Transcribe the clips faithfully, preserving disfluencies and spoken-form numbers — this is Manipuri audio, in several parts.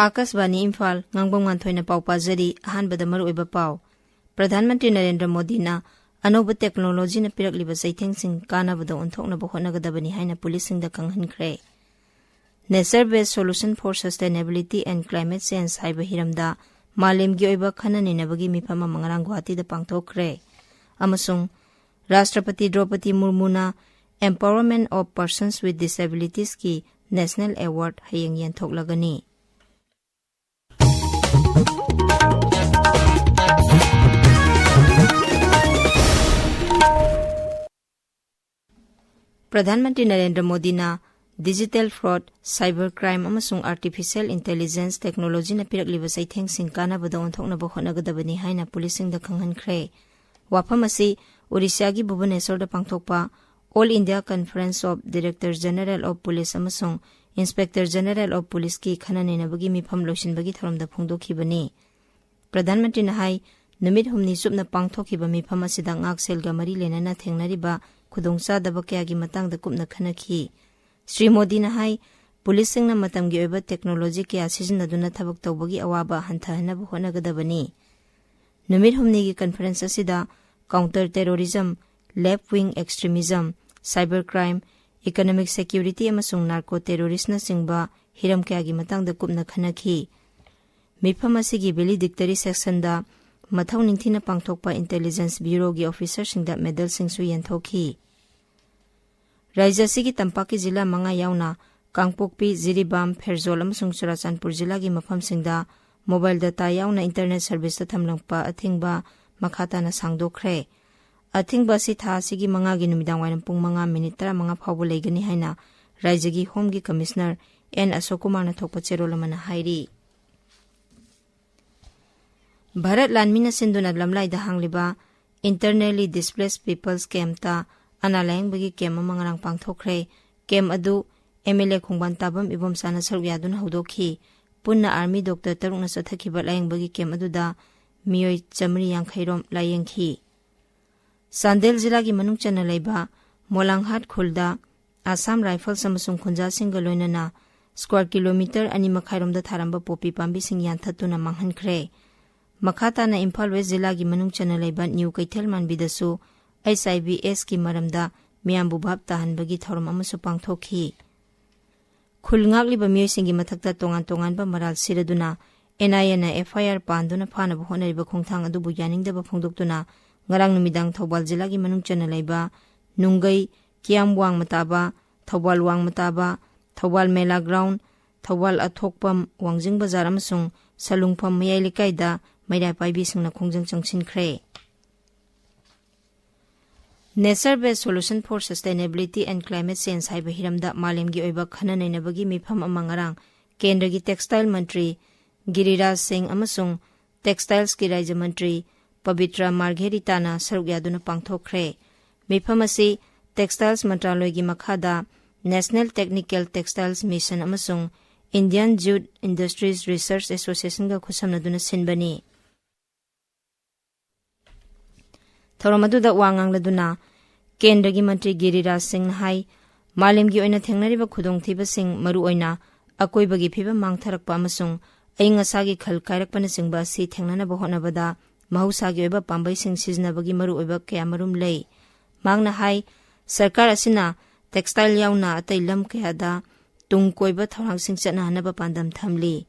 ꯑꯥꯀꯥꯁꯕꯥꯅꯤ ꯏꯝꯐꯥꯜ, ꯉꯥꯡꯕꯝ ꯉꯥꯟꯊꯣꯏꯅ ꯄꯥꯎ ꯄꯥꯖꯔꯤ꯫ ꯑꯍꯥꯟꯕꯗ ꯃꯔꯨꯑꯣꯏꯕ ꯄꯥꯎ꯫ ꯄ꯭ꯔꯙꯥꯟ ꯃꯟꯇ꯭ꯔꯤ ꯅꯔꯦꯟꯗ꯭ꯔ ꯃꯣꯗꯤꯅ ꯑꯅꯧꯕ ꯇꯦꯛꯅꯣꯂꯣꯖꯤꯅ ꯄꯤꯔꯛꯂꯤꯕ ꯆꯩꯊꯦꯡꯁꯤꯡ ꯀꯥꯟꯅꯕꯗ ꯑꯣꯟꯊꯣꯛꯅꯕ ꯍꯣꯠꯅꯒꯗꯕꯅꯤ ꯍꯥꯏꯅ ꯄꯨꯂꯤꯁꯁꯤꯡꯗ ꯈꯪꯍꯟꯈ꯭ꯔꯦ꯫ Nature Based Solution for Sustainability and Climate Change ꯍꯥꯏꯕ ꯍꯤꯔꯝꯗ ꯃꯥꯂꯦꯝꯒꯤ ꯑꯣꯏꯕ ꯈꯟꯅ ꯅꯩꯅꯕꯒꯤ ꯃꯤꯐꯝ ꯑꯃ ꯉꯔꯥꯡ ꯒꯨꯋꯥꯍꯥꯇꯤꯗ ꯄꯥꯡꯊꯣꯛꯈ꯭ꯔꯦ꯫ ꯑꯃꯁꯨꯡ ꯔꯥꯁꯇ꯭ꯔꯄꯇꯤ ꯗ꯭ꯔꯧꯄꯗꯤ ꯃꯨꯔꯃꯨꯅ Empowerment of Persons with Disabilitiesꯀꯤ National Award ꯍꯌꯦꯡ ꯌꯦꯟꯊꯣꯛꯂꯒꯅꯤ꯫ ꯄ꯭ꯔꯙꯥꯟ ꯃꯟꯇ꯭ꯔꯤ ꯅꯔꯦꯟꯗ꯭ꯔ ꯃꯣꯗꯤꯅ digital fraud, cyber crime ꯑꯃꯁꯨꯡ artificial intelligence technologyꯅ ꯄꯤꯔꯛꯂꯤꯕ ꯆꯩꯊꯦꯡꯁꯤꯡ ꯀꯥꯟꯅꯕꯗ ꯑꯣꯟꯊꯣꯛꯅꯕ ꯍꯣꯠꯅꯒꯗꯕꯅꯤ ꯍꯥꯏꯅ ꯄꯨꯂꯤꯁꯁꯤꯡꯗ ꯈꯪꯍꯟꯈ꯭ꯔꯦ꯫ ꯋꯥꯐꯝ ꯑꯁꯤ ꯑꯣꯔꯤꯁꯥꯒꯤ ꯚꯨꯕꯅꯦꯁꯣꯔꯗ ꯄꯥꯡꯊꯣꯛꯄ All India Conference of Director General of Police ꯑꯃꯁꯨꯡ Inspector General of Policeꯀꯤ ꯈꯟꯅ ꯅꯩꯅꯕꯒꯤ ꯃꯤꯐꯝ ꯂꯣꯏꯁꯤꯟꯕꯒꯤ ꯊꯧꯔꯝꯗ ꯐꯣꯡꯗꯣꯛꯈꯤꯕꯅꯤ꯫ ꯄ꯭ꯔꯙꯥꯟ ꯃꯟꯇ꯭ꯔꯤꯅ ꯍꯥꯏ, ꯅꯨꯃꯤꯠ ꯍꯨꯝꯅꯤ ꯆꯨꯞꯅ ꯄꯥꯡꯊꯣꯛꯈꯤꯕ ꯃꯤꯐꯝ ꯑꯁꯤꯗ ꯉꯥꯛꯁꯦꯜꯒ ꯃꯔꯤ ꯂꯩꯅꯅ ꯊꯦꯡꯅꯔꯤꯕ ꯈꯨꯗꯣꯡꯆꯥꯗꯕ ꯀꯌꯥꯒꯤ ꯃꯇꯥꯡꯗ ꯀꯨꯞꯅ ꯈꯟꯅꯈꯤ꯫ ꯁ꯭ꯔꯤ ꯃꯣꯗꯤꯅ ꯍꯥꯏ, ꯄꯨꯂꯤꯁꯁꯤꯡꯅ ꯃꯇꯝꯒꯤ ꯑꯣꯏꯕ ꯇꯦꯛꯅꯣꯂꯣꯖꯤ ꯀꯌꯥ ꯁꯤꯖꯤꯟꯅꯗꯨꯅ ꯊꯕꯛ ꯇꯧꯕꯒꯤ ꯑꯋꯥꯕ ꯍꯟꯊꯍꯟꯅꯕ ꯍꯣꯠꯅꯒꯗꯕꯅꯤ꯫ ꯅꯨꯃꯤꯠ ꯍꯨꯝꯅꯤꯒꯤ ꯀꯟꯐꯔꯦꯟꯁ ꯑꯁꯤꯗ counter terrorism, left wing extremism, cyber crime, economic security ꯑꯃꯁꯨꯡ narco terroristꯅꯆꯤꯡꯕ ꯍꯤꯔꯝ ꯀꯌꯥꯒꯤ ꯃꯇꯥꯡꯗ ꯀꯨꯞꯅ ꯈꯟꯅꯈꯤ꯫ ꯃꯤꯐꯝ ꯑꯁꯤꯒꯤ valedictory sectionꯗ ꯃꯊꯧ ꯅꯤꯡꯊꯤꯅ ꯄꯥꯡꯊꯣꯛꯄ Intelligence Bureauꯒꯤ officerꯁꯤꯡꯗ medalꯁꯤꯡꯁꯨ ꯌꯦꯟꯊꯣꯛꯈꯤ꯫ ꯔꯥꯖ꯭ꯌ ꯑꯁꯤꯒꯤ ꯇꯝꯄꯥꯛꯀꯤ ꯖꯤꯂꯥ ꯃꯉꯥ ꯌꯥꯎꯅ ꯀꯥꯡꯄꯣꯛꯄꯤ, ꯖꯤꯔꯤꯕꯥꯝ, ꯐꯦꯔꯖꯣꯜ ꯑꯃꯁꯨꯡ ꯆꯨꯔꯥꯆꯥꯟꯄꯨꯔ ꯖꯤꯂꯥꯒꯤ ꯃꯐꯝꯁꯤꯡꯗ mobile data ꯌꯥꯎꯅ internet serviceꯇ ꯊꯝꯂꯛꯄ ꯑꯊꯤꯡꯕ ꯃꯈꯥ ꯇꯥꯅ ꯁꯥꯡꯗꯣꯛꯈ꯭ꯔꯦ꯫ ꯑꯊꯤꯡꯕ ꯑꯁꯤ ꯊꯥ ꯑꯁꯤꯒꯤ ꯃꯉꯥꯒꯤ ꯅꯨꯃꯤꯗꯥꯡꯋꯥꯏꯔꯝ ꯄꯨꯡ ꯃꯉꯥ minute ꯇꯔꯥꯃꯉꯥ ꯐꯥꯎꯕ ꯂꯩꯒꯅꯤ ꯍꯥꯏꯅ ꯔꯥꯖ꯭ꯌꯒꯤ Homeꯒꯤ Commissioner ꯑꯦꯟ ꯑꯁꯣꯛ ꯀꯨꯃꯥꯔꯅ ꯊꯣꯛꯄ ꯆꯦꯔꯣꯜ ꯑꯃꯅ ꯍꯥꯏꯔꯤ꯫ ꯚꯥꯔꯠ ꯂꯥꯟꯃꯤꯅ ꯁꯤꯟꯗꯨꯅ ꯂꯝꯂꯥꯏꯗ ꯍꯥꯡꯂꯤꯕ Internally Displaced People's Campꯇ ꯑꯅꯥ ꯂꯥꯌꯦꯡꯕꯒꯤ camp ꯑꯃ ꯉꯔꯥꯡ ꯄꯥꯡꯊꯣꯛꯈ꯭ꯔꯦ꯫ Camp ꯑꯗꯨ MLA ꯈꯣꯡꯕꯥꯟ ꯇꯥꯕꯝ ꯏꯕꯣꯝꯆꯥꯅ ꯁꯔꯨꯛ ꯌꯥꯗꯨꯅ ꯍꯧꯗꯣꯛꯈꯤ꯫ ꯄꯨꯟꯅ army doctor ꯇꯔꯨꯛꯅ ꯆꯠꯊꯈꯤꯕ ꯂꯥꯌꯦꯡꯕꯒꯤ camp ꯑꯗꯨꯗ ꯃꯤꯑꯣꯏ ꯆꯥꯃꯔꯤ ꯌꯥꯡꯈꯩ ꯔꯣꯝ ꯂꯥꯌꯦꯡꯈꯤ꯫ ꯆꯥꯟꯗꯦꯜ ꯖꯤꯂꯥꯒꯤ ꯃꯅꯨꯡ ꯆꯟꯅ ꯂꯩꯕ ꯃꯣꯂꯥꯡꯍꯥꯠ ꯈꯨꯜꯗ Assam Rifles ꯑꯃꯁꯨꯡ ꯈꯨꯟꯖꯥꯁꯤꯡꯒ ꯂꯣꯏꯅꯅ square kilometre ꯑꯅꯤ ꯃꯈꯥꯏꯔꯣꯝꯗ ꯊꯥꯔꯝꯕ ꯄꯣꯄꯤ ꯄꯥꯝꯕꯤꯁꯤꯡ ꯌꯥꯟꯊꯠꯇꯨꯅ ꯃꯥꯡꯍꯟꯈ꯭ꯔꯦ꯫ ꯃꯈꯥ ꯇꯥꯅ ꯏꯝꯐꯥꯜ ꯋꯦꯁ ꯖꯤꯂꯥꯒꯤ ꯃꯅꯨꯡ ꯆꯟꯅ ꯂꯩꯕ ꯅ꯭ꯌꯨ ꯀꯩꯊꯦꯜ ꯃꯥꯟꯕꯤꯗꯁꯨ ꯑꯩꯆ ꯑꯥꯏ ꯚꯤ ꯑꯦꯁꯀꯤ ꯃꯔꯝꯗ ꯃꯤꯌꯥꯝꯕꯨ ꯚꯥꯞ ꯇꯥꯍꯟꯕꯒꯤ ꯊꯧꯔꯝ ꯑꯃꯁꯨ ꯄꯥꯡꯊꯣꯛꯈꯤ꯫ ꯈꯨꯜ ꯉꯥꯛꯂꯤꯕ ꯃꯤꯑꯣꯏꯁꯤꯡꯒꯤ ꯃꯊꯛꯇ ꯇꯣꯉꯥꯟ ꯇꯣꯉꯥꯟꯕ ꯃꯔꯥꯜ ꯁꯤꯔꯗꯨꯅ ꯑꯦꯟ ꯑꯥꯏ ꯑꯦꯅ ꯑꯦꯐ ꯑꯥꯏ ꯑꯥꯔ ꯄꯥꯟꯗꯨꯅ ꯐꯥꯅꯕ ꯍꯣꯠꯅꯔꯤꯕ ꯈꯣꯡꯊꯥꯡ ꯑꯗꯨꯕꯨ ꯌꯥꯅꯤꯡꯗꯕ ꯐꯣꯡꯗꯣꯛꯇꯨꯅ ꯉꯔꯥꯡ ꯅꯨꯃꯤꯗꯥꯡ ꯊꯧꯕꯥꯜ ꯖꯤꯂꯥꯒꯤ ꯃꯅꯨꯡ ꯆꯟꯅ ꯂꯩꯕ ꯅꯨꯡꯒꯩ, ꯀꯤꯌꯥꯝ ꯋꯥꯡꯃ ꯇꯥꯕ, ꯊꯧꯕꯥꯜ ꯋꯥꯡꯃ ꯇꯥꯕ, ꯊꯧꯕꯥꯜ ꯃꯦꯂꯥ ꯒ꯭ꯔꯥꯎꯟ, ꯊꯧꯕꯥꯜ ꯑꯊꯣꯛꯄꯝ, ꯋꯥꯡꯖꯤꯡ ꯕꯖꯥꯔ ꯑꯃꯁꯨꯡ ꯁꯂꯨꯡꯐꯝ ꯃꯌꯥꯏ ꯂꯩꯀꯥꯏꯗ ꯃꯩꯔꯥ ꯄꯥꯏꯕꯤꯁꯤꯡꯅ ꯈꯣꯡꯖꯪ ꯆꯪꯁꯤꯟꯈ꯭ꯔꯦ꯫ Nature Based Solution for Sustainability and Climate Change ꯍꯥꯏꯕ ꯍꯤꯔꯝꯗ ꯃꯥꯂꯦꯝꯒꯤ ꯑꯣꯏꯕ ꯈꯟꯅ ꯅꯩꯅꯕꯒꯤ ꯃꯤꯐꯝ ꯑꯃ ꯉꯔꯥꯡ ꯀꯦꯟꯗ꯭ꯔꯒꯤ ꯇꯦꯛꯁꯇꯥꯏꯜ ꯃꯟꯇ꯭ꯔꯤ ꯒꯤꯔꯤꯔꯥꯖ ꯁꯤꯡ ꯑꯃꯁꯨꯡ ꯇꯦꯛꯁꯇꯥꯏꯜꯁꯀꯤ ꯔꯥꯖ꯭ꯌ ꯃꯟꯇ꯭ꯔꯤ ꯄꯕꯤꯇ꯭ꯔ ꯃꯥꯔꯘꯦꯔꯤꯇꯥꯅ ꯁꯔꯨꯛ ꯌꯥꯗꯨꯅ ꯄꯥꯡꯊꯣꯛꯈ꯭ꯔꯦ꯫ ꯃꯤꯐꯝ ꯑꯁꯤ ꯇꯦꯛꯁꯇꯥꯏꯜꯁ ꯃꯟꯇ꯭ꯔꯥꯂꯣꯏꯒꯤ ꯃꯈꯥꯗ National Technical Textiles Mission ꯑꯃꯁꯨꯡ Indian Jute Industries Research Associationꯒ ꯈꯨꯠꯁꯝꯅꯗꯨꯅ ꯁꯤꯟꯕꯅꯤ꯫ ꯊꯧꯔꯝ ꯑꯗꯨꯗ ꯋꯥ ꯉꯥꯡꯂꯗꯨꯅ ꯀꯦꯟꯗ꯭ꯔꯒꯤ ꯃꯟꯇ꯭ꯔꯤ ꯒꯤꯔꯤꯔꯥꯖ ꯁꯤꯡꯅ ꯍꯥꯏ, ꯃꯥꯂꯦꯝꯒꯤ ꯑꯣꯏꯅ ꯊꯦꯡꯅꯔꯤꯕ ꯈꯨꯗꯣꯡꯊꯤꯕꯁꯤꯡ, ꯃꯔꯨꯑꯣꯏꯅ ꯑꯀꯣꯏꯕꯒꯤ ꯐꯤꯕꯝ ꯃꯥꯡꯊꯔꯛꯄ ꯑꯃꯁꯨꯡ ꯑꯏꯪ ꯑꯁꯥꯒꯤ ꯈꯜ ꯀꯥꯏꯔꯛꯄꯅꯆꯤꯡꯕ ꯑꯁꯤ ꯊꯦꯡꯅꯅꯕ ꯍꯣꯠꯅꯕꯗ ꯃꯍꯧꯁꯥꯒꯤ ꯑꯣꯏꯕ ꯄꯥꯝꯕꯩꯁꯤꯡ ꯁꯤꯖꯤꯟꯅꯕꯒꯤ ꯃꯔꯨꯑꯣꯏꯕ ꯀꯌꯥꯃꯔꯨꯝ ꯂꯩ꯫ ꯃꯍꯥꯛꯅ ꯍꯥꯏ, ꯁꯔꯀꯥꯔ ꯑꯁꯤꯅ ꯇꯦꯛꯁꯇꯥꯏꯜ ꯌꯥꯎꯅ ꯑꯇꯩ ꯂꯝ ꯀꯌꯥꯗ ꯇꯨꯡ ꯀꯣꯏꯕ ꯊꯧꯔꯥꯡꯁꯤꯡ ꯆꯠꯅꯍꯟꯅꯕ ꯄꯥꯟꯗꯝ ꯊꯝꯂꯤ꯫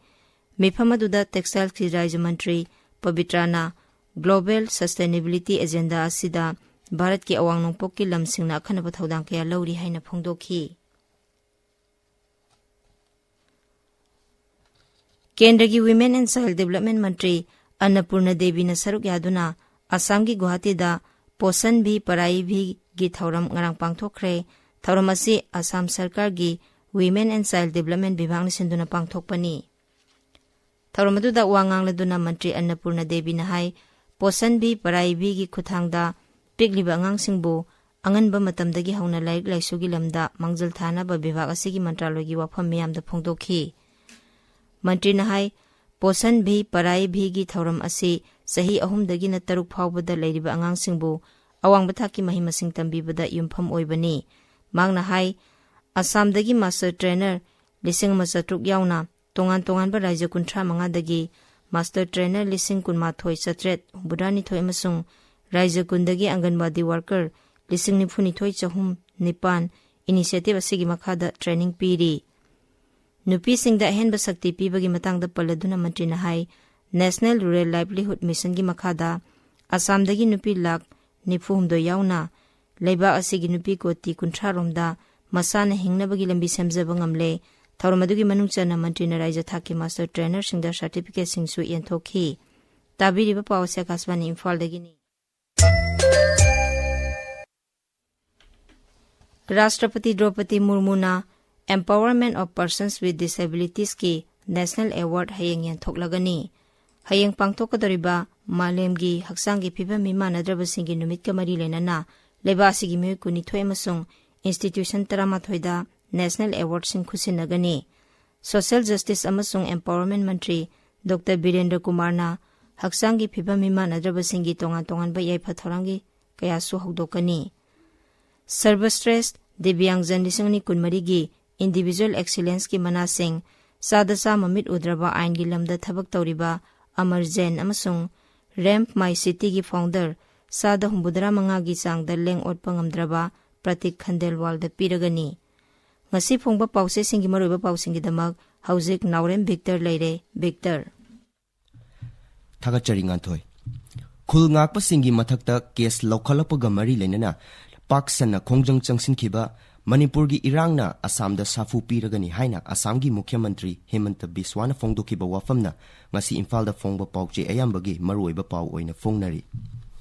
ꯃꯤꯐꯝ ꯑꯗꯨꯗ ꯇꯦꯛꯁꯇꯥꯏꯜꯁꯀꯤ ꯔꯥꯖ꯭ꯌ ꯃꯟꯇ꯭ꯔꯤ ꯄꯕꯤꯇ꯭ꯔꯥꯅ Global Sustainability Agenda ꯑꯁꯤꯗ ꯚꯥꯔꯠꯀꯤ ꯑꯋꯥꯡ ꯅꯣꯡꯄꯣꯛꯀꯤ ꯂꯝꯁꯤꯡꯅ ꯑꯈꯟꯅꯕ ꯊꯧꯗꯥꯡ ꯀꯌꯥ ꯂꯧꯔꯤ ꯍꯥꯏꯅ ꯐꯣꯡꯗꯣꯛꯈꯤ꯫ ꯀꯦꯟꯗ꯭ꯔꯒꯤ Women and Child Development ꯃꯟꯇ꯭ꯔꯤ ꯑꯟꯅꯄꯨꯔꯅ ꯗꯦꯕꯤꯅ ꯁꯔꯨꯛ ꯌꯥꯗꯨꯅ ꯑꯁꯥꯝꯒꯤ ꯒꯨꯋꯥꯍꯥꯇꯤꯗ ꯄꯣꯁꯟ ꯚꯤ ꯄꯔꯥꯏ ꯚꯤꯒꯤ ꯊꯧꯔꯝ ꯉꯔꯥꯡ ꯄꯥꯡꯊꯣꯛꯈ꯭ꯔꯦ꯫ ꯊꯧꯔꯝ ꯑꯁꯤ ꯑꯁꯥꯝ ꯁꯔꯀꯥꯔꯒꯤ Women and Child Development ꯕꯤꯚꯥꯒꯅ ꯁꯤꯟꯗꯨꯅ ꯄꯥꯡꯊꯣꯛꯄꯅꯤ꯫ ꯊꯧꯔꯝ ꯑꯗꯨꯗ ꯋꯥ ꯉꯥꯡꯂꯗꯨꯅ ꯃꯟꯇ꯭ꯔꯤ ꯑꯟꯅꯄꯨꯔꯅ ꯗꯦꯕꯤꯅ ꯍꯥꯏ, ꯄꯣꯁꯟ ꯚꯤ ꯄꯔꯥꯏ ꯚꯤꯒꯤ ꯈꯨꯠꯊꯥꯡꯗ ꯄꯤꯛꯂꯤꯕ ꯑꯉꯥꯡꯁꯤꯡꯕꯨ ꯑꯉꯟꯕ ꯃꯇꯝꯗꯒꯤ ꯍꯧꯅ ꯂꯥꯏꯔꯤꯛ ꯂꯥꯏꯁꯨꯒꯤ ꯂꯝꯗ ꯃꯥꯡꯖꯤꯜ ꯊꯥꯅꯕ ꯕꯤꯚꯥꯒ ꯑꯁꯤꯒꯤ ꯃꯟꯇ꯭ꯔꯥꯂꯣꯏꯒꯤ ꯋꯥꯐꯝ ꯃꯤꯌꯥꯝꯗ ꯐꯣꯡꯗꯣꯛꯈꯤ꯫ ꯃꯟꯇ꯭ꯔꯤꯅ ꯍꯥꯏ, ꯄꯣꯁꯟ ꯚꯤ ꯄꯔꯥꯏ ꯚꯤꯒꯤ ꯊꯧꯔꯝ ꯑꯁꯤ ꯆꯍꯤ ꯑꯍꯨꯝꯗꯒꯤꯅ ꯇꯔꯨꯛ ꯐꯥꯎꯕꯗ ꯂꯩꯔꯤꯕ ꯑꯉꯥꯡꯁꯤꯡꯕꯨ ꯑꯋꯥꯡꯕ ꯊꯥꯛꯀꯤ ꯃꯍꯩ ꯃꯁꯤꯡ ꯇꯝꯕꯤꯕꯗ ꯌꯨꯝꯐꯝ ꯑꯣꯏꯕꯅꯤ꯫ ꯃꯍꯥꯛꯅ ꯍꯥꯏ, ꯑꯁꯥꯝꯗꯒꯤ ꯃꯥꯁꯇꯔ ꯇ꯭ꯔꯦꯅꯔ ꯂꯤꯁꯤꯡ ꯑꯃ ꯆꯥꯇ꯭ꯔꯨꯛ ꯌꯥꯎꯅ ꯇꯣꯉꯥꯟ ꯇꯣꯉꯥꯟꯕ ꯔꯥꯏꯖ ꯀꯨꯟꯊ꯭ꯔꯥ ꯃꯉꯥꯗꯒꯤ ꯃꯥꯁꯇꯔ ꯇ꯭ꯔꯦꯅꯔ ꯂꯤꯁꯤꯡ ꯀꯨꯟꯃꯥꯊꯣꯏ ꯆꯥꯇ꯭ꯔꯦꯠ ꯍꯨꯝꯐꯨꯇꯔꯥꯅꯤꯊꯣꯏ ꯑꯃꯁꯨꯡ ꯔꯥꯏꯖ ꯀꯨꯟꯗꯒꯤ ꯑꯪꯒꯟꯋꯥꯗꯤ ꯋꯥꯔꯀꯔ ꯂꯤꯁꯤꯡ ꯅꯤꯐꯨꯅꯤꯊꯣꯏ ꯆꯍꯨꯝ ꯅꯤꯄꯥꯟ ꯏꯅꯤꯁꯤꯌꯦꯇꯤꯚ ꯑꯁꯤꯒꯤ ꯃꯈꯥꯗ ꯇ꯭ꯔꯦꯅꯤꯡ ꯄꯤꯔꯤ꯫ ꯅꯨꯄꯤꯁꯤꯡꯗ ꯑꯍꯦꯟꯕ ꯁꯛꯇꯤ ꯄꯤꯕꯒꯤ ꯃꯇꯥꯡꯗ ꯄꯜꯂꯗꯨꯅ ꯃꯟꯇ꯭ꯔꯤꯅ ꯍꯥꯏ, National Rural Livelihood Mission ꯒꯤ ꯃꯈꯥꯗ ꯑꯁꯥꯝꯗꯒꯤ ꯅꯨꯄꯤ ꯂꯥꯈ ꯅꯤꯐꯨ ꯍꯨꯝꯗꯣꯏ ꯌꯥꯎꯅ ꯂꯩꯕꯥꯛ ꯑꯁꯤꯒꯤ ꯅꯨꯄꯤ ꯀꯣꯇꯤ ꯀꯨꯟꯊ꯭ꯔꯥ ꯔꯣꯝꯗ ꯃꯁꯥꯅ ꯍꯤꯡꯅꯕꯒꯤ ꯂꯝꯕꯤ ꯁꯦꯝꯖꯕ ꯉꯝꯂꯦ꯫ ꯊꯧꯔꯝ ꯑꯗꯨꯒꯤ ꯃꯅꯨꯡ ꯆꯟꯅ ꯃꯟꯇ꯭ꯔꯤꯅ ꯔꯥꯏꯖ ꯊꯥꯛꯀꯤ ꯃꯥꯁꯇꯔ ꯇ꯭ꯔꯦꯅꯔꯁꯤꯡꯗ ꯁꯥꯔꯇꯤꯐꯤꯀꯦꯠꯁꯤꯡꯁꯨ ꯌꯦꯟꯊꯣꯛꯈꯤ꯫ ꯇꯥꯕꯤꯔꯤꯕ ꯄꯥꯎ ꯑꯁꯤ ꯑꯀꯥꯁꯕꯥꯅꯤ ꯏꯝꯐꯥꯜꯗꯒꯤꯅꯤ꯫ ꯔꯥꯁꯇ꯭ꯔꯄꯇꯤ ꯗ꯭ꯔꯧꯄꯗꯤ ꯃꯨꯔꯃꯨꯅ Empowerment of Persons with Disabilities ꯀꯤ National Award ꯍꯌꯦꯡ ꯌꯦꯟꯊꯣꯛꯂꯒꯅꯤ꯫ ꯍꯌꯦꯡ ꯄꯥꯡꯊꯣꯛꯀꯗꯧꯔꯤꯕ ꯃꯥꯂꯦꯝꯒꯤ ꯍꯛꯆꯥꯡꯒꯤ ꯐꯤꯕꯝ ꯃꯤꯃꯥꯟꯅꯗ꯭ꯔꯕꯁꯤꯡꯒꯤ ꯅꯨꯃꯤꯠꯀ ꯃꯔꯤ ꯂꯩꯅꯅ ꯂꯩꯕꯥꯛ ꯑꯁꯤꯒꯤ ꯃꯤꯑꯣꯏ ꯀꯨꯟꯅꯤꯊꯣꯏ ꯑꯃꯁꯨꯡ institution ꯇꯔꯥꯃꯥꯊꯣꯏꯗ National Award ꯁꯤꯡ ꯈꯨꯠꯁꯤꯟꯅꯒꯅꯤ꯫ Social Justice ꯑꯃꯁꯨꯡ Empowerment ꯃꯟꯇ꯭ꯔꯤ ꯗꯣꯛꯇꯔ ꯕꯤꯔꯦꯟꯗ꯭ꯔ ꯀꯨꯃꯥꯔꯅ ꯍꯛꯆꯥꯡꯒꯤ ꯐꯤꯕꯝ ꯃꯤꯃꯥꯟꯅꯗ꯭ꯔꯕꯁꯤꯡꯒꯤ ꯇꯣꯉꯥꯟ ꯇꯣꯉꯥꯟꯕ ꯌꯥꯏꯐ ꯊꯧꯔꯥꯡꯒꯤ ꯀꯌꯥꯁꯨ ꯍꯧꯗꯣꯛꯀꯅꯤ꯫ ꯁꯔꯕꯁ꯭ꯔꯦꯁ ꯗꯤꯕ꯭ꯌꯥꯡꯖꯟ ꯂꯤꯁꯤꯡ ꯑꯅꯤ ꯀꯨꯟꯃꯔꯤꯒꯤ Individual Excellence ꯀꯤ ꯃꯅꯥꯁꯤꯡ ꯆꯥꯗ ꯆꯥꯝꯃ ꯃꯤꯠ ꯎꯗ꯭ꯔꯕ ꯑꯥꯏꯟꯒꯤ ꯂꯝꯗ ꯊꯕꯛ ꯇꯧꯔꯤꯕ ꯑꯃꯔ ꯖꯦꯟ ꯑꯃꯁꯨꯡ Ramp My City ꯒꯤ founder ꯆꯥꯗ ꯍꯨꯝꯐꯨꯇꯔꯥ ꯃꯉꯥꯒꯤ ꯆꯥꯡꯗ ꯂꯦꯡ ꯑꯣꯠꯄ ꯉꯝꯗ꯭ꯔꯕ ꯄ꯭ꯔꯇꯤꯛ ꯈꯟꯗꯦꯜꯋꯥꯜꯗ ꯄꯤꯔꯒꯅꯤ꯫ ꯉꯁꯤ ꯐꯣꯡꯕ ꯄꯥꯎꯆꯦꯁꯤꯡꯒꯤ ꯃꯔꯨꯑꯣꯏꯕ ꯄꯥꯎꯁꯤꯡꯒꯤꯗꯃꯛ ꯍꯧꯖꯤꯛ ꯅꯥꯎꯔꯦꯝ ꯕꯤꯛꯇꯔ ꯂꯩꯔꯦ꯫ ꯕꯤꯛꯇꯔ꯫ ꯊꯥꯒꯠꯆꯔꯤ, ꯉꯥꯟꯊꯣꯏ꯫ ꯈꯨꯜ ꯉꯥꯛꯄꯁꯤꯡꯒꯤ ꯃꯊꯛꯇ ꯀꯦꯁ ꯂꯧꯈꯠꯂꯛꯄꯒ ꯃꯔꯤ ꯂꯩꯅꯅ ꯄꯥꯛ ꯁꯟꯅ ꯈꯣꯡꯖꯪ ꯆꯪꯁꯤꯟꯈꯤꯕ ꯃꯅꯤꯄꯨꯔꯒꯤ ꯏꯔꯥꯡꯅ ꯑꯁꯥꯝꯗ ꯁꯥꯐꯨ ꯄꯤꯔꯒꯅꯤ ꯍꯥꯏꯅ ꯑꯁꯥꯝꯒꯤ ꯃꯨꯈ꯭ꯌ ꯃꯟꯇ꯭ꯔꯤ ꯍꯤꯃꯟꯇ ꯕꯤꯁ꯭ꯋꯥꯅ ꯐꯣꯡꯗꯣꯛꯈꯤꯕ ꯋꯥꯐꯝꯅ ꯉꯁꯤ ꯏꯝꯐꯥꯜꯗ ꯐꯣꯡꯕ ꯄꯥꯎꯆꯦ ꯑꯌꯥꯝꯕꯒꯤ ꯃꯔꯨꯑꯣꯏꯕ ꯄꯥꯎ ꯑꯣꯏꯅ ꯐꯣꯡꯅꯔꯤ꯫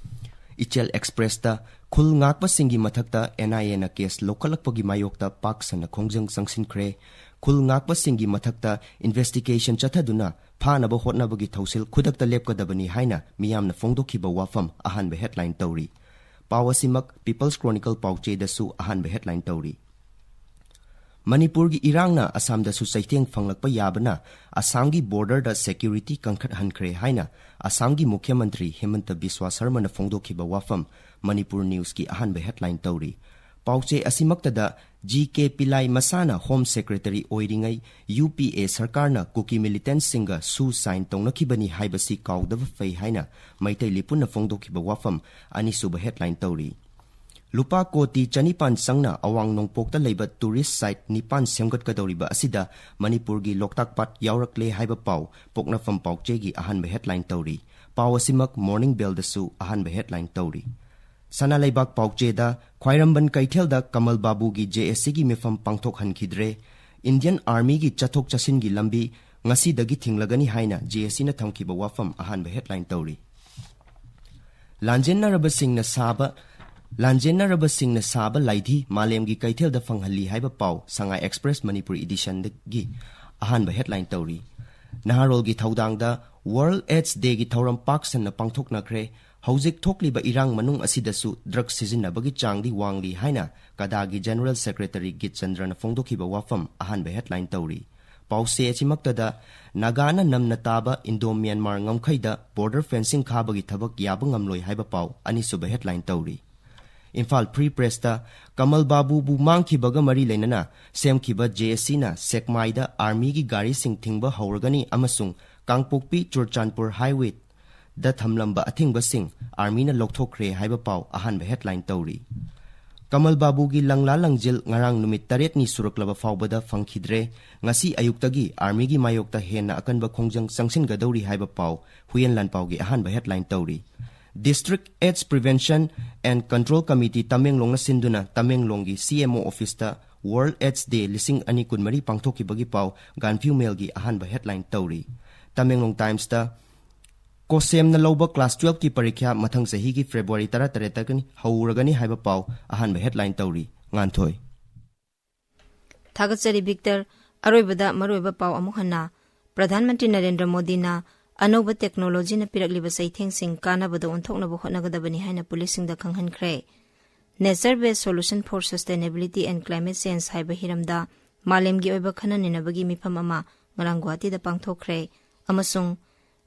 ꯏꯆꯦꯜ ꯑꯦꯛꯁꯄ꯭ꯔꯦꯁꯇ ꯈꯨꯜ ꯉꯥꯛꯄꯁꯤꯡꯒꯤ ꯃꯊꯛꯇ NIA ꯅ ꯀꯦꯁ ꯂꯧꯈꯠꯂꯛꯄꯒꯤ ꯃꯥꯌꯣꯛꯇ ꯄꯥꯛ ꯁꯟꯅ ꯈꯣꯡꯖꯪ ꯆꯪꯁꯤꯟꯈ꯭ꯔꯦ꯫ ꯈꯨꯜ ꯉꯥꯛꯄꯁꯤꯡꯒꯤ ꯃꯊꯛꯇ investigation ꯆꯠꯊꯗꯨꯅ ꯐꯥꯅꯕ ꯍꯣꯠꯅꯕꯒꯤ ꯊꯧꯁꯤꯜ ꯈꯨꯗꯛꯇ ꯂꯦꯞꯀꯗꯕꯅꯤ ꯍꯥꯏꯅ ꯃꯤꯌꯥꯝꯅ ꯐꯣꯡꯗꯣꯛꯈꯤꯕ ꯋꯥꯐꯝ ꯑꯍꯥꯟꯕ headline ꯇꯧꯔꯤ꯫ ꯄꯥꯎ ꯑꯁꯤꯃꯛ People's Chronicle ꯄꯥꯎꯆꯦꯗꯁꯨ ꯑꯍꯥꯟꯕ headline ꯇꯧꯔꯤ꯫ ꯃꯅꯤꯄꯨꯔꯒꯤ ꯏꯔꯥꯡꯅ ꯑꯁꯥꯝꯗꯁꯨ ꯆꯩꯊꯦꯡ ꯐꯪꯂꯛꯄ ꯌꯥꯕꯅ ꯑꯁꯥꯝꯒꯤ border ꯗ security ꯀꯟꯈꯠꯍꯟꯈ꯭ꯔꯦ ꯍꯥꯏꯅ ꯑꯁꯥꯝꯒꯤ ꯃꯨꯈ꯭ꯌ ꯃꯟꯇ꯭ꯔꯤ ꯍꯤꯃꯟꯇ ꯕꯤꯁ꯭ꯋꯥ ꯁꯔꯃꯅ ꯐꯣꯡꯗꯣꯛꯈꯤꯕ ꯋꯥꯐꯝ Manipur News ꯀꯤ ꯑꯍꯥꯟꯕ headline ꯇꯧꯔꯤ꯫ ꯄꯥꯎꯆꯦ ꯑꯁꯤꯃꯛꯇꯗ ꯖꯤ ꯀꯦ ꯄꯤꯂꯥꯏ ꯃꯁꯥꯅ ꯍꯣꯝ ꯁꯦꯀ꯭ꯔꯦꯇꯔꯤ ꯑꯣꯏꯔꯤꯉꯩ ꯌꯨ ꯄꯤ ꯑꯦ ꯁꯔꯀꯥꯔꯅ ꯀꯨꯀꯤ ꯃꯤꯂꯤꯇꯦꯟꯠꯁꯤꯡꯒ ꯁꯨ ꯁꯥꯏꯟ ꯇꯧꯅꯈꯤꯕꯅꯤ ꯍꯥꯏꯕꯁꯤ ꯀꯥꯎꯗꯕ ꯐꯩ ꯍꯥꯏꯅ ꯃꯩꯇꯩ ꯂꯤꯄꯨꯟꯅ ꯐꯣꯡꯗꯣꯛꯈꯤꯕ ꯋꯥꯐꯝ ꯑꯅꯤꯁꯨꯕ ꯍꯦꯗꯂꯥꯏꯟ ꯇꯧꯔꯤ꯫ ꯂꯨꯄꯥ ꯀꯣꯇꯤ ꯆꯅꯤꯄꯥꯟ ꯆꯪꯅ ꯑꯋꯥꯡ ꯅꯣꯡꯄꯣꯛꯇ ꯂꯩꯕ ꯇꯨꯔꯤꯁ ꯁꯥꯏꯠ ꯅꯤꯄꯥꯟ ꯁꯦꯝꯒꯠꯀꯗꯧꯔꯤꯕ ꯑꯁꯤꯗ ꯃꯅꯤꯄꯨꯔꯒꯤ ꯂꯣꯛꯇꯥꯛ ꯄꯥꯠ ꯌꯥꯎꯔꯛꯂꯦ ꯍꯥꯏꯕ ꯄꯥꯎ ꯄꯣꯛꯅꯐꯝ ꯄꯥꯎꯆꯦꯒꯤ ꯑꯍꯥꯟꯕ ꯍꯦꯗꯂꯥꯏꯟ ꯇꯧꯔꯤ꯫ ꯄꯥꯎ ꯑꯁꯤꯃꯛ ꯃꯣꯔꯅꯤꯡ ꯕꯦꯜꯗꯁꯨ ꯑꯍꯥꯟꯕ ꯍꯦꯗꯂꯥꯏꯟ ꯇꯧꯔꯤ꯫ ꯁꯅꯥ ꯂꯩꯕꯥꯛ ꯄꯥꯎꯆꯦꯗ ꯈ꯭ꯋꯥꯏꯔꯝꯕꯟ ꯀꯩꯊꯦꯜꯗ ꯀꯃꯜ ꯕꯥꯕꯨꯒꯤ ꯖꯦ ꯑꯦꯁ ꯁꯤꯒꯤ ꯃꯤꯐꯝ ꯄꯥꯡꯊꯣꯛꯍꯟꯈꯤꯗ꯭ꯔꯦ꯫ ꯏꯟꯗꯤꯌꯟ ꯑꯥꯔꯃꯤꯒꯤ ꯆꯠꯊꯣꯛ ꯆꯠꯁꯤꯟꯒꯤ ꯂꯝꯕꯤ ꯉꯁꯤꯗꯒꯤ ꯊꯤꯡꯂꯒꯅꯤ ꯍꯥꯏꯅ ꯖꯦ ꯑꯦꯁ ꯁꯤꯅ ꯊꯝꯈꯤꯕ ꯋꯥꯐꯝ ꯑꯍꯥꯟꯕ ꯍꯦꯗꯂꯥꯏꯟ ꯇꯧꯔꯤ꯫ ꯂꯥꯟꯖꯦꯟꯅꯔꯕꯁꯤꯡꯅ ꯁꯥꯕ ꯂꯥꯟꯖꯦꯟꯅꯔꯕꯁꯤꯡꯅ ꯁꯥꯕ ꯂꯥꯏꯙꯤ ꯃꯥꯂꯦꯝꯒꯤ ꯀꯩꯊꯦꯜꯗ ꯐꯪꯍꯜꯂꯤ ꯍꯥꯏꯕ ꯄꯥꯎ ꯁꯉꯥꯏ ꯑꯦꯛꯁꯄ꯭ꯔꯦꯁ ꯃꯅꯤꯄꯨꯔ ꯏꯗꯤꯁꯟꯗꯒꯤ ꯑꯍꯥꯟꯕ ꯍꯦꯗꯂꯥꯏꯟ ꯇꯧꯔꯤ꯫ ꯅꯍꯥꯔꯣꯜꯒꯤ ꯊꯧꯗꯥꯡꯗ ꯋꯥꯔꯜꯗ ꯑꯦꯗꯁ ꯗꯦꯒꯤ ꯊꯧꯔꯝ ꯄꯥꯛ ꯁꯟꯅ ꯄꯥꯡꯊꯣꯛꯅꯈ꯭ꯔꯦ꯫ ꯍꯧꯖꯤꯛ ꯊꯣꯛꯂꯤꯕ ꯏꯔꯥꯡ ꯃꯅꯨꯡ ꯑꯁꯤꯗꯁꯨ ꯗ꯭ꯔꯒ ꯁꯤꯖꯤꯟꯅꯕꯒꯤ ꯆꯥꯡꯗꯤ ꯋꯥꯡꯂꯤ ꯍꯥꯏꯅ ꯀꯗꯥꯒꯤ ꯖꯦꯅꯔꯦꯜ ꯁꯦꯀ꯭ꯔꯦꯇꯔꯤ ꯒꯤꯠꯆꯟꯗ꯭ꯔꯅ ꯐꯣꯡꯗꯣꯛꯈꯤꯕ ꯋꯥꯐꯝ ꯑꯍꯥꯟꯕ ꯍꯦꯗꯂꯥꯏꯟ ꯇꯧꯔꯤ꯫ ꯄꯥꯎꯆꯦ ꯑꯁꯤꯃꯛꯇꯗ ꯅꯥꯒꯥꯅ ꯅꯝꯅ ꯇꯥꯕ ꯏꯟꯗꯣ ꯃ꯭ꯌꯥꯟꯃꯥꯔ ꯉꯝꯈꯩꯗ ꯕꯣꯔꯗꯔ ꯐꯦꯟꯁꯤꯡ ꯈꯥꯕꯒꯤ ꯊꯕꯛ ꯌꯥꯕ ꯉꯝꯂꯣꯏ ꯍꯥꯏꯕ ꯄꯥꯎ ꯑꯅꯤꯁꯨꯕ ꯍꯦꯗꯂꯥꯏꯟ ꯇꯧꯔꯤ꯫ ꯏꯝꯐꯥꯜ ꯐ꯭ꯔꯤ ꯄ꯭ꯔꯦꯁꯇ ꯀꯃꯜ ꯕꯥꯕꯨꯕꯨ ꯃꯥꯡꯈꯤꯕꯒ ꯃꯔꯤ ꯂꯩꯅꯅ ꯁꯦꯝꯈꯤꯕ ꯖꯦ ꯑꯦꯁ ꯁꯤꯅ ꯁꯦꯛꯃꯥꯏꯗ ꯑꯥꯔꯃꯤꯒꯤ ꯒꯥꯔꯤꯁꯤꯡ ꯊꯤꯡꯕ ꯍꯧꯔꯒꯅꯤ ꯑꯃꯁꯨꯡ ꯀꯥꯡꯄꯣꯛꯄꯤ ꯆꯨꯔꯆꯥꯟꯄꯨꯔ ꯍꯥꯏꯋꯦ ꯗ ꯊꯝꯂꯝꯕ ꯑꯊꯤꯡꯕꯁꯤꯡ ꯑꯥꯔꯃꯤꯅ ꯂꯧꯊꯣꯛꯈ꯭ꯔꯦ ꯍꯥꯏꯕ ꯄꯥꯎ ꯑꯍꯥꯟꯕ ꯍꯦꯗꯂꯥꯏꯟ ꯇꯧꯔꯤ꯫ ꯀꯃꯜ ꯕꯥꯕꯨꯒꯤ ꯂꯪꯂꯥ ꯂꯪꯖꯤꯜ ꯉꯔꯥꯡ ꯅꯨꯃꯤꯠ ꯇꯔꯦꯠꯅꯤ ꯁꯨꯔꯛꯂꯕ ꯐꯥꯎꯕꯗ ꯐꯪꯈꯤꯗ꯭ꯔꯦ꯫ ꯉꯁꯤ ꯑꯌꯨꯛꯇꯒꯤ ꯑꯥꯔꯃꯤꯒꯤ ꯃꯥꯌꯣꯛꯇ ꯍꯦꯟꯅ ꯑꯀꯟꯕ ꯈꯣꯡꯖꯪ ꯆꯪꯁꯤꯟꯒꯗꯧꯔꯤ ꯍꯥꯏꯕ ꯄꯥꯎ ꯍꯨꯏꯌꯦꯟ ꯂꯥꯟꯄꯥꯎꯒꯤ ꯑꯍꯥꯟꯕ ꯍꯦꯗꯂꯥꯏꯟ ꯇꯧꯔꯤ꯫ District AIDS Prevention and Control Committee ꯇꯃꯦꯡꯂꯣꯡꯅ ꯁꯤꯟꯗꯨꯅ ꯇꯃꯦꯡꯂꯣꯡꯒꯤ ꯁꯤ ꯑꯦꯝ ꯑꯣ ꯑꯣꯐꯤꯁꯇ ꯋꯥꯔꯜꯗ ꯑꯦꯗꯁ ꯗꯦ ꯂꯤꯁꯤꯡ ꯑꯅꯤ ꯀꯨꯟꯃꯔꯤ ꯄꯥꯡꯊꯣꯛꯈꯤꯕꯒꯤ ꯄꯥꯎ ꯒꯥꯟꯐ꯭ꯌꯨ ꯃꯦꯜꯒꯤ ꯑꯍꯥꯟꯕ ꯍꯦꯗꯂꯥꯏꯟ ꯇꯧꯔꯤ꯫ ꯇꯃꯦꯡꯂꯣꯡ ꯇꯥꯏꯝꯁꯇ ꯀꯣꯁꯦꯝꯅ ꯂꯧꯕ ꯀ꯭ꯂꯥꯁ ꯇꯨꯋꯦꯜꯐꯀꯤ ꯄꯔꯤꯈ꯭ꯌꯥ ꯃꯊꯪ ꯆꯍꯤꯒꯤ ꯐꯦꯕ꯭ꯔꯨꯋꯥꯔꯤ ꯇꯔꯥꯇꯔꯦꯠꯇꯒꯤ ꯍꯧꯔꯒꯅꯤ ꯍꯥꯏꯕ ꯄꯥꯎ ꯑꯍꯥꯟꯕ ꯍꯦꯗꯂꯥꯏꯟ ꯇꯧꯔꯤ꯫ ꯉꯥꯟꯊꯣꯏ꯫ ꯊꯥꯒꯠꯆꯔꯤ ꯚꯤꯛꯇꯔ꯫ ꯑꯔꯣꯏꯕꯗ ꯃꯔꯨꯑꯣꯏꯕ ꯄꯥꯎ ꯑꯃꯨꯛ ꯍꯟꯅ꯫ ꯄ꯭ꯔꯙꯥꯟ ꯃꯟꯇ꯭ꯔꯤ ꯅꯔꯦꯟꯗ꯭ꯔ ꯃꯣꯗꯤꯅ ꯑꯅꯧꯕ ꯇꯦꯛꯅꯣꯂꯣꯖꯤꯅ ꯄꯤꯔꯛꯂꯤꯕ ꯆꯩꯊꯦꯡꯁꯤꯡ ꯀꯥꯟꯅꯕꯗ ꯑꯣꯟꯊꯣꯛꯅꯕ ꯍꯣꯠꯅꯒꯗꯕꯅꯤ ꯍꯥꯏꯅ ꯄꯨꯂꯤꯁꯁꯤꯡꯗ ꯈꯪꯍꯟꯈ꯭ꯔꯦ꯫ Nature Based Solution for Sustainability and Climate Change ꯍꯥꯏꯕ ꯍꯤꯔꯝꯗ ꯃꯥꯂꯦꯝꯒꯤ ꯑꯣꯏꯕ ꯈꯟꯅ ꯅꯩꯅꯕꯒꯤ ꯃꯤꯐꯝ ꯑꯃ ꯉꯔꯥꯡ ꯒꯨꯋꯥꯍꯥꯇꯤꯗ ꯄꯥꯡꯊꯣꯛꯈ꯭ꯔꯦ ꯑꯃꯁꯨꯡ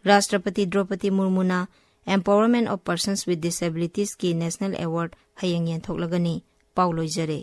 ꯔꯥꯁꯇ꯭ꯔꯄꯇꯤ ꯗ꯭ꯔꯧꯄꯗꯤ ꯃꯨꯔꯃꯨꯅ Empowerment of Persons with Disabilitiesꯀꯤ National Award ꯍꯌꯦꯡ ꯌꯦꯟꯊꯣꯛꯂꯒꯅꯤ꯫ ꯄꯥꯎ ꯂꯣꯏꯖꯔꯦ꯫